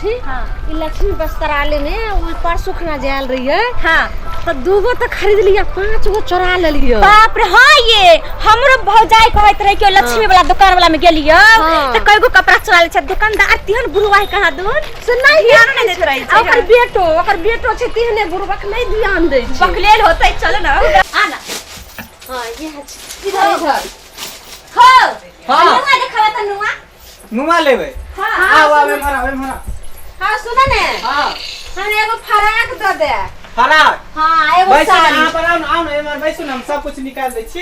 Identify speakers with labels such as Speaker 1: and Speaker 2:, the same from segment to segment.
Speaker 1: छी।
Speaker 2: हाँ।
Speaker 1: ई लक्ष्मी वस्त्रालय में ओइ परसू खना जायल रहियै।
Speaker 2: हाँ।
Speaker 1: तऽ दूगो तऽ खरीद लिया, पांच गो चोरा लेलियै।
Speaker 2: बाप रे, हाँ, ये हमरो भौजाई कहैत रहे कि ओ लक्ष्मी वाला दुकान वाला में गेलियो।
Speaker 1: हाँ।
Speaker 2: तऽ कईगो कपड़ा चोरा ले छै दुकानदार, तेहन बुढ़वा है कहाँ दूर
Speaker 1: से नहीं
Speaker 2: ध्यान नहीं दैत रहै
Speaker 1: आ
Speaker 2: छै।
Speaker 1: ओकर बेटो छै तेहने बुढ़बक, नहीं ध्यान दै छै।
Speaker 2: बकलेल होतै, चलो ना, आ ना।
Speaker 1: हाँ, ये छै, इधर इधर।
Speaker 2: हो।
Speaker 3: हाँ।
Speaker 2: नुआ देखावा त नुआ।
Speaker 3: नुआ लेबै?
Speaker 2: हाँ।
Speaker 3: आउ आउ, एम्हर आउ, एम्हर आउ।
Speaker 1: हाँ, सुन ने।
Speaker 3: हाँ।
Speaker 1: हमरा एगो फराक दऽ दे।
Speaker 3: फराक?
Speaker 1: हाँ, एगो
Speaker 3: बैसू ने।
Speaker 1: साड़ी।
Speaker 3: अहाँ पर आउ ने, आउ ने, एम्हर बैसू ने, हम सब कुछ निकालि दै छी,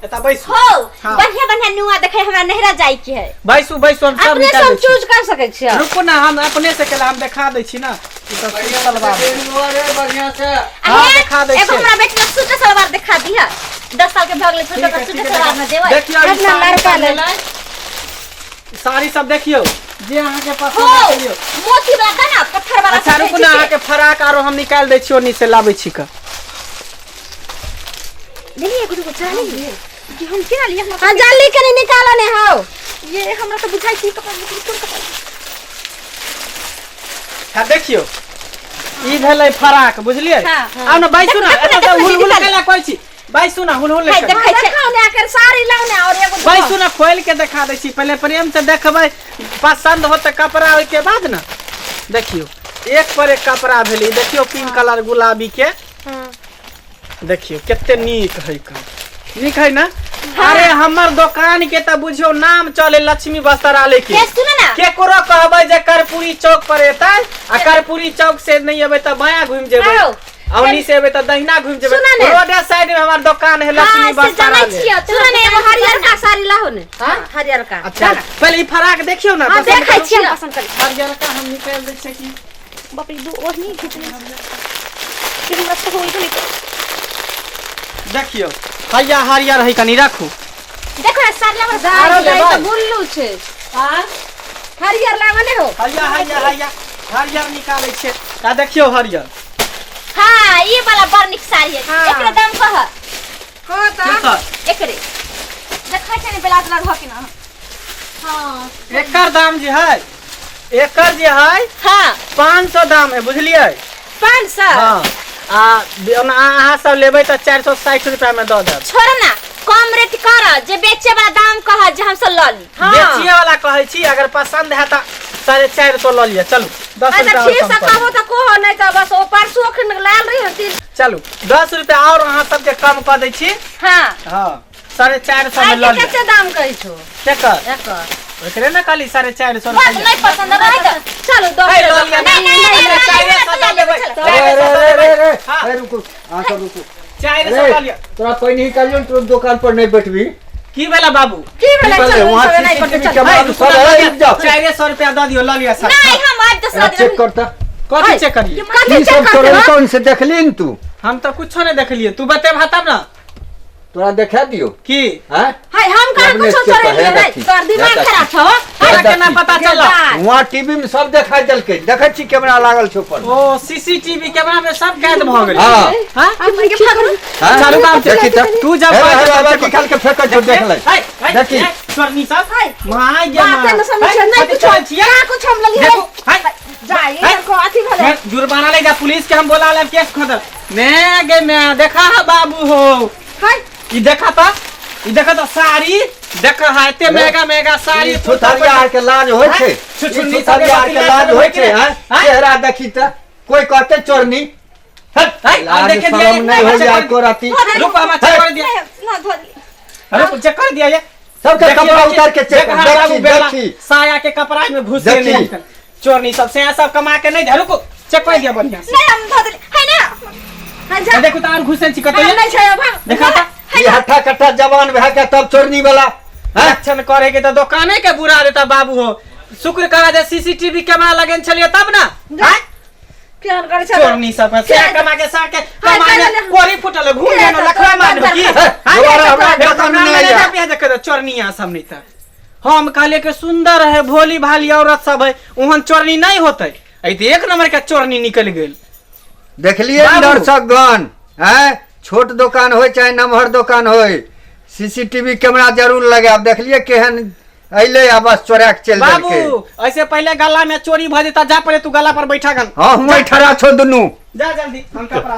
Speaker 3: एतऽ बैसू।
Speaker 2: हो।
Speaker 3: हाँ।
Speaker 2: बढ़िया बढ़िया नुआ देखे, हमरा नहिरा जाय के है।
Speaker 3: बैसू बैसू, हम सब
Speaker 1: अपने से
Speaker 3: निकालि
Speaker 1: हम
Speaker 3: दै छी।
Speaker 1: चूज कर सकै छियै।
Speaker 3: रुकू ने, हम अपने से केला हम देखा दै छी ने, ई सब सूट सलवार।
Speaker 4: बढ़िया से।
Speaker 3: हाँ,
Speaker 2: अहे,
Speaker 3: देखा दै
Speaker 2: एगो
Speaker 3: छियै।
Speaker 2: हमरा बेटी के सूट सलवार देखा दिह, 10 साल के भऽ गेलै,
Speaker 3: ठीक
Speaker 2: छोटा
Speaker 3: है,
Speaker 2: सूट
Speaker 3: ठीक है,
Speaker 2: सलवार में देबै।
Speaker 3: देखियौ, ई
Speaker 1: अपना
Speaker 3: साड़ी
Speaker 1: लड़का
Speaker 3: सब
Speaker 1: ले।
Speaker 3: भेलै। साड़ी सब देखियौ, जे अहाँके
Speaker 2: हो।
Speaker 3: पसंद है लियौ।
Speaker 2: मोती वाला दा ना, पत्थर वाला।
Speaker 3: अच्छा
Speaker 2: सब
Speaker 3: रुकू
Speaker 2: रहै
Speaker 3: ने,
Speaker 2: छै।
Speaker 3: अहाँके फराक आरो हम निकालि दै छी, ओन्नी से लाबै छी कऽ।
Speaker 2: लेलियै एगो दूगो चोरा लेलियै कि हम केना लियै हमरा?
Speaker 1: हाँ, जल्दी कनी निकालो ने हौ।
Speaker 2: ये हमरा तऽ बुझाइ छै ई कपड़ा निकली, कोन कपड़ा?
Speaker 3: हाँ, देखियौ, ई भेलै फराक, बुझलियै?
Speaker 2: हाँ।
Speaker 3: आउ ने, बैसू ने।
Speaker 2: देखू ने,
Speaker 3: एतऽ
Speaker 2: देखू ने,
Speaker 3: हुल हुल
Speaker 2: निकालू।
Speaker 3: केला कहै छी, बैसू ने, हुल हुल
Speaker 2: है,
Speaker 3: करू।
Speaker 2: देखै छै।
Speaker 1: देखाउ ने, एकर साड़ी लाउ ने और एगो।
Speaker 3: बैसू ने, खोलि के देखा दै छी, पहिले प्रेम से देखबै, पसंद हो तऽ कपड़ा ओहिके बाद ने। देखियौ, एक पर एक कपड़ा भेलै। ई देखियौ, पिंक कलर, गुलाबी के। देखियौ कते नीक है काम, नीक है ना? अरे हमर दोकान के तऽ बुझियौ नाम चले लक्ष्मी वस्त्रालय के।
Speaker 2: ए, सुन ना।
Speaker 3: केकरो कहबै जे कर्पूरी चौक पर एतै, आ कर्पूरी चौक से नहीं एबै तऽ बायां घुमि जेबै।
Speaker 2: आउ।
Speaker 3: आ ओन्नी से एबै तऽ दहिना घुमि जेबै।
Speaker 1: सुन ने।
Speaker 3: रोडे साइड में हमर दोकान है लक्ष्मी
Speaker 2: हाँ, से जानै
Speaker 3: वस्त्रालय।
Speaker 2: छियै।
Speaker 1: सुन ने, एगो हरियरका साड़ी लाहो ने। हाँ, हरियरका।
Speaker 3: अच्छा, पहिले ई फराक देखियौ ने।
Speaker 2: हाँ,
Speaker 3: पसंद
Speaker 2: देखै
Speaker 3: करू।
Speaker 2: छियै, हम पसंद करै छी।
Speaker 3: हरियरका हम निकालि दै छियै की।
Speaker 2: बाप रे, दू ओढ़नी घिचने छै कि हमरा तऽ होइ गेलै।
Speaker 3: देखियौ, हैया हरियर है, कनी राखू।
Speaker 2: देखो ना साड़ी हमरा।
Speaker 3: आरो
Speaker 1: दाइ
Speaker 3: लेबै?
Speaker 1: तऽ बुल्लू छै। हाँ, हरियर लाबऽ ने हो।
Speaker 3: हैया हैया हैया हरियर निकालै छियै। आ देखियौ हरियर।
Speaker 2: हाँ, ये वाला बड़ नीक साड़ी है।
Speaker 1: हाँ।
Speaker 2: एकरे दाम कह।
Speaker 1: कह तऽ।
Speaker 3: केकर?
Speaker 2: एकरे देखै छै ने, ब्लाउज लग के ना। हाँ।
Speaker 3: एकर दाम जे है, एकर जे है,
Speaker 2: हाँ,
Speaker 3: 500 दाम है, बुझलियै?
Speaker 2: 500?
Speaker 3: हाँ, आ ओना अहाँ सब लेबै तऽ 460 रुपया में दऽ देब।
Speaker 2: छोड़ ना, कम रेट कर, जे बेचे वाला दाम कह जे हम सब ल ली।
Speaker 1: हाँ।
Speaker 3: बेचिए वाला कहै छी, अगर पसंद है तऽ 450 लऽ लिअ। चलू, 10
Speaker 1: अच्छा
Speaker 3: रुपया और
Speaker 1: ठीक
Speaker 3: कम
Speaker 1: से
Speaker 3: कऽ
Speaker 1: कहबो तऽ कहो, नहीं तऽ बस ओ परसू अखन लायल रही तीन।
Speaker 3: चलू, 10 रुपया और अहाँ सबके कम कऽ दै छी।
Speaker 2: हाँ।
Speaker 3: हाँ, 450 में लऽ
Speaker 1: आइ के
Speaker 3: लिअ।
Speaker 1: कते दाम कहै छौ?
Speaker 3: केकर?
Speaker 1: एकर।
Speaker 3: एकरे ने कहली 450
Speaker 2: बस
Speaker 3: रुपया।
Speaker 2: नहीं पसंद रहे तो
Speaker 1: चलू दो।
Speaker 3: ए, लऽ लिअ।
Speaker 2: नहीं, नहीं, नहीं, नहीं,
Speaker 3: 400 दऽ देबै।
Speaker 2: चलो।
Speaker 4: अरे
Speaker 3: 400
Speaker 4: रे
Speaker 3: दऽ
Speaker 4: रे
Speaker 3: देबै।
Speaker 4: रे।
Speaker 3: हाँ।
Speaker 4: ए, रुकू, अहाँ सब रुकू।
Speaker 3: 400 लऽ लिअ।
Speaker 4: तोरा पहिने ही कहलियौ ने, तू दोकान पर नहीं बैठबी।
Speaker 3: की भेला बाबू?
Speaker 1: की भेलै?
Speaker 4: की भेलै?
Speaker 1: चलू,
Speaker 4: वहाँ
Speaker 1: सब एनाहि
Speaker 4: CCTV
Speaker 1: करतै, चल।
Speaker 4: कैमरा
Speaker 3: ए, रुकू
Speaker 4: सब
Speaker 3: ना,
Speaker 4: है,
Speaker 3: लऽ लिअ।
Speaker 4: रुक जाओ।
Speaker 3: 400 रुपया दऽ दियौ, लऽ लिअ सर।
Speaker 2: नहीं, हम आज दूसरा
Speaker 4: चेक
Speaker 2: दिन
Speaker 4: करता।
Speaker 3: कथी चेक करियै?
Speaker 1: कथी
Speaker 4: की
Speaker 1: चेक
Speaker 4: सब
Speaker 1: करतै?
Speaker 4: चोरेलकौ से देखली ने तू?
Speaker 3: हम तऽ कुछो नहि देखलियै, तू बतेबहा तब ने।
Speaker 4: तोरा देखा दियो।
Speaker 3: की?
Speaker 4: हैं?
Speaker 1: हाय, हम कहाँ
Speaker 4: अपने
Speaker 1: कुछो
Speaker 4: चेक कर,
Speaker 1: चोरेलियै
Speaker 4: हे
Speaker 1: रे?
Speaker 4: देखी,
Speaker 1: तोहर दिमाग
Speaker 4: हे देखी।
Speaker 1: खराब छौ।
Speaker 3: तोरा केना पता चलल?
Speaker 4: वहाँ टीवी में सब देखाई देलकै, देखै छी कैमरा लागल छै ऊपर।
Speaker 3: ओ सीसीटीवी कैमरा में सब कैद भऽ गेलै।
Speaker 4: हाँ।
Speaker 3: हाँ?
Speaker 4: हैं?
Speaker 3: चालू काम छै।
Speaker 4: देखी तऽ।
Speaker 3: तू जब
Speaker 4: हे,
Speaker 3: बात
Speaker 4: हे, हे,
Speaker 3: चेक
Speaker 4: निकाल के फेंकै छौ, देख ले।
Speaker 3: है, है,
Speaker 4: देखी।
Speaker 3: है, चोरनी सब माय गे
Speaker 1: बाते
Speaker 3: माय।
Speaker 1: न समझै
Speaker 3: है,
Speaker 1: छै, नहि
Speaker 3: कथी
Speaker 1: कुछो।
Speaker 3: चोरै छियै?
Speaker 1: कहाँ कुछो हम लेलियै?
Speaker 3: देखू, है,
Speaker 1: जा,
Speaker 3: है।
Speaker 1: इधर को अथी भेलै।
Speaker 3: मैं जुर्माना ले जा, पुलिस के हम बोला लेब, केस खोदल। मैं गे मैं देखा है बाबू हो।
Speaker 1: हाय।
Speaker 3: ई देखा त, ई देखा त साड़ी देखा है, एते महंगा महंगा साड़ी।
Speaker 4: ई छुथरिया आर के लाज होइ छै?
Speaker 3: हैं? छुछुन्नी
Speaker 4: ई छुथरिया आर के लाज होइ छै? हैं?
Speaker 3: हैं?
Speaker 4: चेहरा देखी तऽ कोई कहते चोरनी। हट,
Speaker 3: हैं? आब
Speaker 4: लाज
Speaker 3: देखे दिया
Speaker 4: शरम
Speaker 3: ये,
Speaker 4: नहीं
Speaker 3: अच्छा
Speaker 4: होइया
Speaker 3: कर-
Speaker 4: एको रति।
Speaker 3: रुको, हम अच्छा कर दिया।
Speaker 2: ना धो दिया।
Speaker 3: रुको, चेक कर दिया ये।
Speaker 4: सबके
Speaker 3: देखिए,
Speaker 4: कपड़ा
Speaker 3: देखिए,
Speaker 4: उतार के चेक
Speaker 3: देख,
Speaker 4: कर,
Speaker 3: हाँ, बाबू
Speaker 4: देखी,
Speaker 3: बेला,
Speaker 4: देखी।
Speaker 3: साया के कपड़ा में घुसे
Speaker 4: देखी।
Speaker 3: नहीं चोरनी सब से सब कमा के नहीं। रुको, चेक कर दिया बढ़िया से।
Speaker 2: नहीं, हम धो दिली है ना।
Speaker 1: हाँ, जा।
Speaker 3: देखो तो आर घुसे छी कतौ।
Speaker 1: हाँ, नहीं छै अब।
Speaker 3: देखा त।
Speaker 4: ई हट्ठा कट्ठा जवान भए के तब चोरनी वाला हैं?
Speaker 3: एक्शन करे के तो दुकाने के बुरा देता बाबू हो। शुक्र करा जे सीसीटीवी कैमरा लगेन छलिए तब ना। हैं?
Speaker 1: केहन करै छै?
Speaker 3: चोरनी सब से कमा के सा के कमा
Speaker 1: हाँ,
Speaker 3: में कोरी फुटल घूम
Speaker 1: के
Speaker 3: गेलो
Speaker 1: तऽ
Speaker 3: लखड़ा मार की।
Speaker 4: हे, दोबारा हमरा दुकान में नहीं आया।
Speaker 3: देखो चोरनिया सब नहीं था। हम कहलिए कि सुंदर है, भोली भाली औरत सब है, ओहन चोरनी नहीं होते। ऐ तऽ एक नंबर के चोरनी निकल गेल।
Speaker 4: देखलिए
Speaker 3: बाबू।
Speaker 4: दर्शकगण, हैं, छोट दोकान होय चाहे नमहर दोकान होय, सीसीटीवी कैमरा जरूर लगायब। देखलिए केहन अइले आ बस चोरा के चलि
Speaker 3: बाबू
Speaker 4: देलकै।
Speaker 3: ऐसे पहले गला में चोरी भ जेता, जा पहले तू गला पर बैठा गन।
Speaker 4: हाँ, हुआं ठड़ा छो दुनू।
Speaker 3: जा जल्दी हम कपड़ा।